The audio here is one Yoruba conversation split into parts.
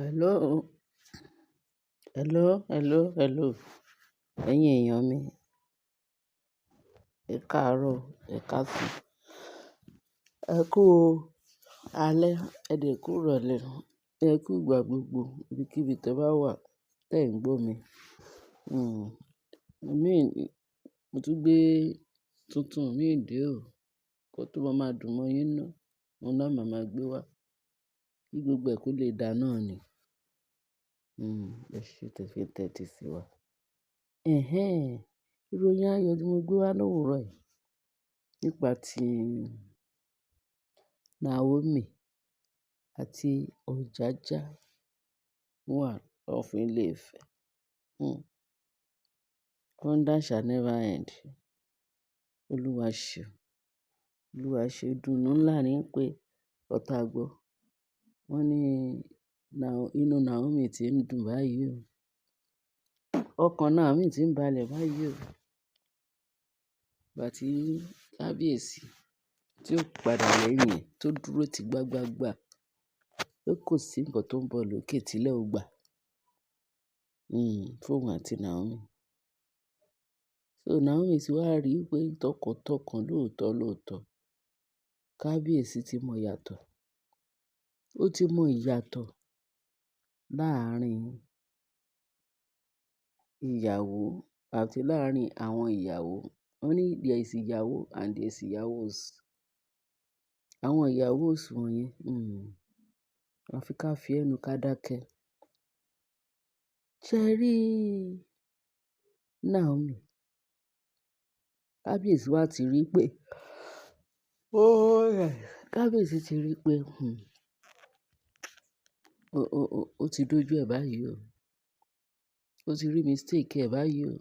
Hello, hello, hello, hello. Ẹ̀yin èèyàn mi, ẹ káàárọ̀, ẹ káàsán, ẹ kú alẹ́, ẹ dẹ̀ kú ìrọ̀lẹ́, ẹ kú ìgbà gbogbo, ibikíbi tí ẹ bá wà, tẹ́ ẹ̀ ń gbọ́ mi. Hmm, mi, mo tún gbé tuntun mi dé o. Kó tó bá máa dùn mọ́ yín nù, òun náà màá máa gbé wá. Kí gbogbo ẹ kó lè dá náà ni. Ẹ ṣé tẹ fi ń tẹ́tí sí wa. Ẹ̀hẹn, ìròyìn ayọ̀ tí mo gbé wá l'òwúrọ̀ yìí nípa ti Naomi àti Ọ̀jájá wà of Ilé-Ifẹ̀. Wonder shall never end. Olúwa ṣe, Olúwa ṣe ìdùnnú ńlá ní pé ọ̀tá gbọ́. Wọ́n ní inú Naomi tí ń dùn báyìí o. Ọkàn Naomi tí ń balẹ̀ báyìí o. Ìgbà tí kábíyèsí tí ó padà lẹ́yìn ẹ̀ tó dúró tí gbágbágbá pé kò sí nǹkan tó ń bọ̀ lókè tílẹ̀ ó gbà. Fún òun àti Naomi. So Naomi sì wá rí pé tọkàntọkàn lóòótọ́ lóòótọ́, kábíyèsí ti mọ ìyàtọ̀. Ó ti mọ ìyàtọ̀ láàárín ìyàwó àti láàárín àwọn ìyàwó. Wọ́n ní there is ìyàwó and there is ìyàwós. Àwọn ìyàwós wọ̀nyẹn, àfi ká fi ẹnu ká dákẹ́. Ṣé ẹ rí Naomi? Kábíyèsí wá ti rí pé, oh yes, kábíyèsí ti rí pé, ó ti dójú ẹ báyìí o. Ó ti rí mistake ẹ báyìí o.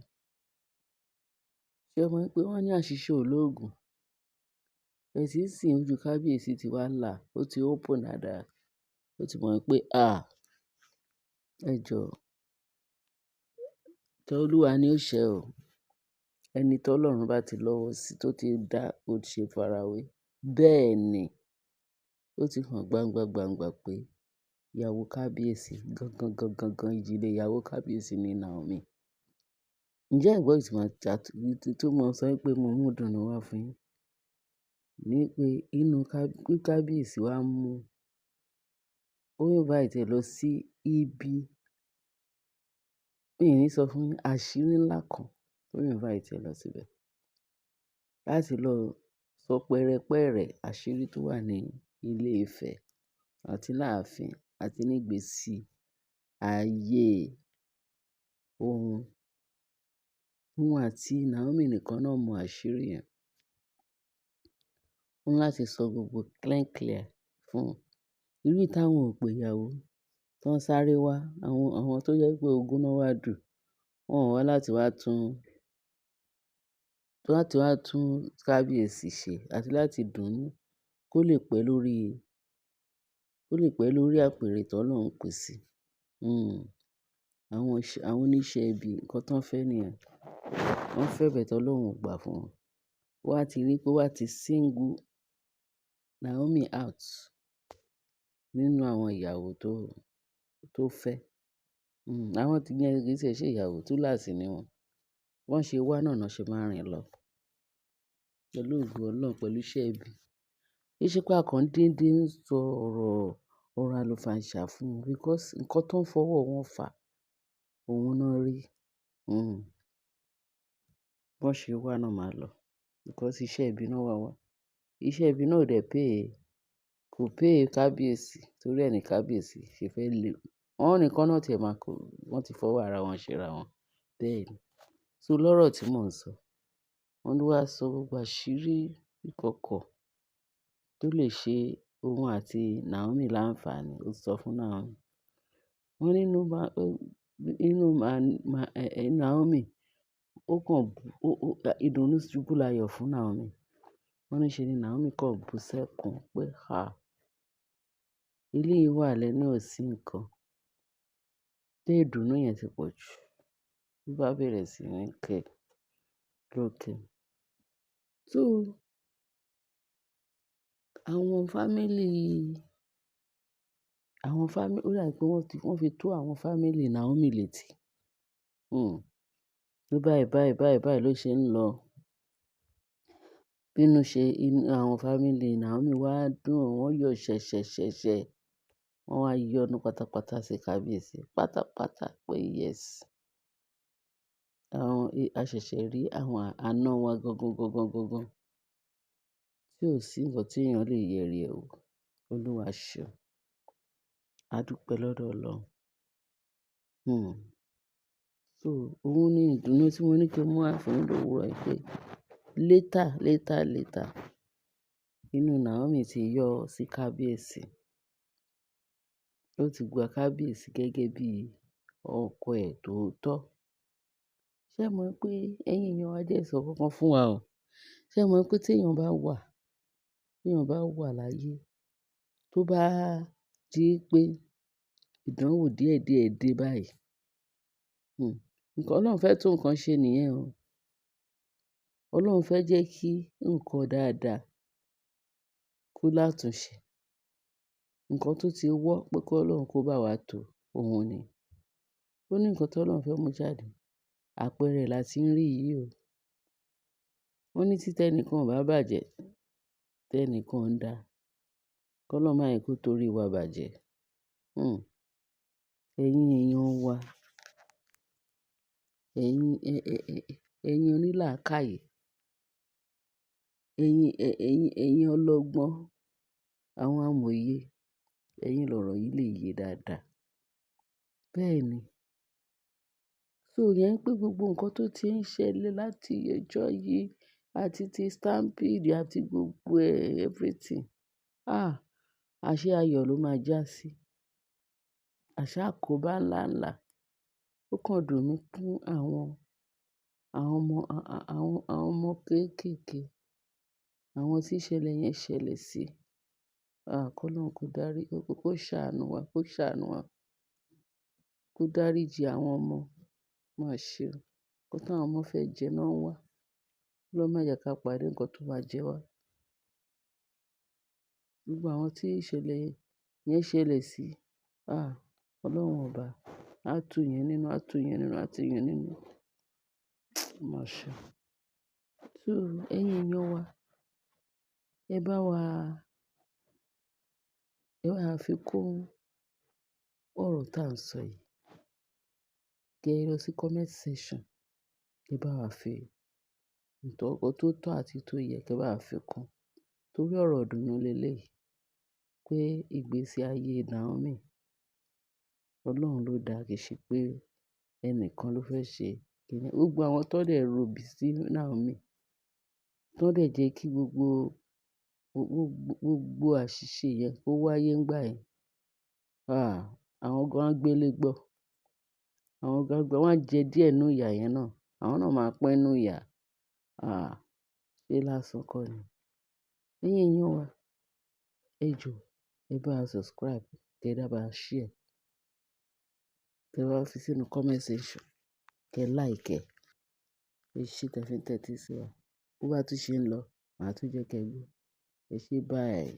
Ṣé ẹ mọ̀ pé wọ́n ní àṣìṣe ò lóògùn? But nísìn ojú kábíyèsí ti wá là, ó ti open dáadáa. Ó ti mọ̀ pé, à, ẹ jọ, tí Olúwa ni ó ṣe o. Ẹni tí Ọlọ́run bá ti lọ́wọ́ sí, tó ti dá, ó ṣe farawé. Bẹ́ẹ̀ ni, ó ti hàn gbangba gbangba pé ìyàwó kábíyèsí gangan, gangan, gan ìdílé ìyàwó kábíyèsí ni Naomi. Ǹjẹ́ ìwọ ìtumọ̀ tí mo sọ pé mo mú ìdùnnú wá fún yín? Ní pé inú kábíyèsí wá mú, ó invite ẹ lọ sí ibi, mi ò ní sọ fún yín, àṣírí ńlá kan. Ó invite ẹ lọ síbẹ̀ láti lọ sọ pẹrẹpẹrẹ àṣírí tó wà ní ilé Ifẹ̀ àti láàfin àti nígbèsí ayé òun. Òun àti Naomi nìkan náà mọ àṣírí yẹn. Ó ní láti sọ gbogbo clear clear fún un. Irú táwọn ò pé ìyàwó tó ń sáré wá, àwọn tó jẹ́ pé ogún náà wá dù, wọ́n wá láti wá tún kábíyèsí ṣe àti láti dùn ún kó lè pẹ́ lórí, kó lè pẹ́ lórí àpèrè tó Ọlọ́run pèsè. Àwọn oníṣẹ́ ibi, nǹkan tó ń fẹ́ nìyẹn. Wọ́n fẹ́ but Ọlọ́run ò gbà fún wọn. Ó wá ti rí pé ó wá ti single Naomi out nínú àwọn ìyàwó tó fẹ́. Àwọn tí yẹn kì í ṣe ìyàwó, túláàsì ni wọ́n. Wọ́n ṣe wá náà náà ṣe máa rìn lọ. Pẹ̀lú ògo Ọlọ́run, pẹ̀lú iṣẹ́ ibi. Kì í ṣe pé a kàn dédé ń sọ ọ̀rọ̀, ọ̀rọ̀ àlùfàǹsá fún wọn because nǹkan tó ń fọwọ́ wọn fà, òun náà rí. Wọ́n ṣe wá náà máa lọ because iṣẹ́ ibi náà wà wá. Iṣẹ́ ibi náà ò dẹ̀ pay, kò pay kábíyèsí torí ẹni kábíyèsí ṣe fẹ́ lé. Wọ́n nìkan náà tí ẹ máa kó, wọ́n ti fọwọ́ ara wọn ṣe ra wọn. Bẹ́ẹ̀ ni. So lọ́rọ̀ tí mò ń sọ, wọ́n ló wá sọ gbogbo àṣírí ìkọ̀kọ̀ tó lè ṣe òun àti Naomi láǹfààní, ó sọ fún Naomi. Wọ́n ní inú Naomi, ó kàn bú, ó, ìdùnnú ṣubú láyọ̀ fún Naomi. Wọ́n ní ṣe ni Naomi kàn bú sẹ́kún pé, "à, eléyìí wà lẹ́nu ò sí nǹkan." Pé ìdùnnú yẹn ti pọ̀ jù. Ó bá bẹ̀rẹ̀ sí ní ké lókè. So àwọn family Àwọn ó dà pé wọ́n fi tó àwọn family Naomi létí. Pé báyìí, báyìí, báyìí, báyìí ló ṣe ń lọ. Bínú ṣe inú àwọn family Naomi wá dùn, wọ́n yọ̀ ṣẹ̀ṣẹ̀ ṣẹ̀ṣẹ̀. Wọ́n wá yọnu pátápátá sí kábíyèsí. Pátápátá pé yes. Àwọn, a ṣẹ̀ṣẹ̀ rí àwọn àna wa gangan, gangan, gangan. Tí ò sí nǹkan tí èèyàn lè yẹrí ẹ wò. Olúwa ṣeun. A dúpẹ́ lọ́dọ̀ Ọlọ́run. So òun ní ìdùnnú tí mo ní kí n mú wá fún yín lówurọ̀ yìí pé later, later, later, inú Naomi ti yọ sí kábíyèsí. Ó ti gba kábíyèsí gẹ́gẹ́ bí ọkọ ẹ̀ tó tọ́. Ṣé ẹ mọ̀ pé ẹ̀yin èèyàn wa jẹ́ sọ kankan fún wa o. Ṣé ẹ mọ̀ pé tí èèyàn bá wà, tí èèyàn bá wà láyé, tó bá di pé ìdánwò díẹ̀ díẹ̀ dé báyìí, nǹkan Ọlọ́run fẹ́ tún nǹkan ṣe nìyẹn o. Ọlọ́run fẹ́ jẹ́ kí nǹkan dáadáa kó látúnṣe. Nǹkan tó ti wọ́ pé kí Ọlọ́run kó bá wa tó òun ni. Ó ní nǹkan tí Ọlọ́run fẹ́ mú jáde. Àpẹẹrẹ la tí ń rí yìí o. Wọ́n ní tí tẹnìkan ò bá bàjẹ́, tẹnìkan ń dá. Kí Ọlọ́run má jẹ́ kó torí wa bàjẹ́. Ẹ̀yin èèyàn wa, ẹ̀yin, ẹ̀yin onílàákàyè, ẹ̀yin, ẹ̀yin ọlọ́gbọ́n, àwọn amòye, ẹ̀yin lọ̀rọ̀ yìí lè yé dáadáa. Bẹ́ẹ̀ ni. So ìyẹn pé gbogbo nǹkan tó ti ń ṣẹlẹ̀ láti ọjọ́ yìí àti ti stampede àti gbogbo everything. Ah! Àṣé ayọ̀ ló máa jásí. Àṣá àkóbá ńlá ńlá. Ó kàn dùn mí fún àwọn, àwọn ọmọ, àwọn, àwọn ọmọ kéékèèké, àwọn tí ìṣẹ̀lẹ̀ yẹn ṣẹlẹ̀ sí. Ah! Kọ́ Ọlọ́run kó dárí, kó ṣàánú wa, kó ṣàánú wa. Kó dáríji àwọn ọmọ. Má ṣe o. Nǹkan tí àwọn ọmọ fẹ́ jẹ náà ń wá. Ọlọ́run má jẹ́ ká pàdé nǹkan tó máa jẹ wá. Gbogbo àwọn tí ìṣẹ̀lẹ̀ yẹn ṣẹlẹ̀ sí, ah! Ọlọ́run ọba, á tú yín nínú, á tú yín nínú, á tú yín nínú. Má ṣe o. So ẹ̀yin èèyàn wa, ẹ bá wa, ẹ bá wa fi kún ọ̀rọ̀ tí à ń sọ yìí. Kí ẹ lọ sí comment section. Ẹ bá wa fi nǹkan tó tọ́ àti tó yẹ kí ẹ bá wa fi kún. Torí ọ̀rọ̀ ìdùnnú lé lé yìí pé ìgbésí ayé Naomi, Ọlọ́run ló dá, kì í ṣe pé ẹnìkan ló fẹ́ ṣe kíni. Gbogbo àwọn tó dẹ̀ robi sí Naomi, tó dẹ̀ jẹ́ kí gbogbo, gbogbo, gbogbo àṣìṣe yẹn kó wáyé nígbà yẹn. Ah! Àwọn gan á gbélé gbọ́. Àwọn gan gbọ́, wọ́n á jẹ díẹ̀ nínú ìyà yẹn náà. Àwọn náà máa pín nínú ìyà. Ah! Ṣé lásán kọ́ ni? Ẹ̀yin èèyàn wa, ẹ jọ̀ọ́, ẹ bá wa subscribe, kí ẹ dá bá wa share. Kí ẹ bá fi sínú comment section, kí ẹ like ẹ. Ẹ ṣé tí ẹ fi ń tẹ́tí sí wa. Bo bá tún ṣe ń lọ, màá tún jẹ́ kí ẹ gbọ́. Ẹ ṣé bye.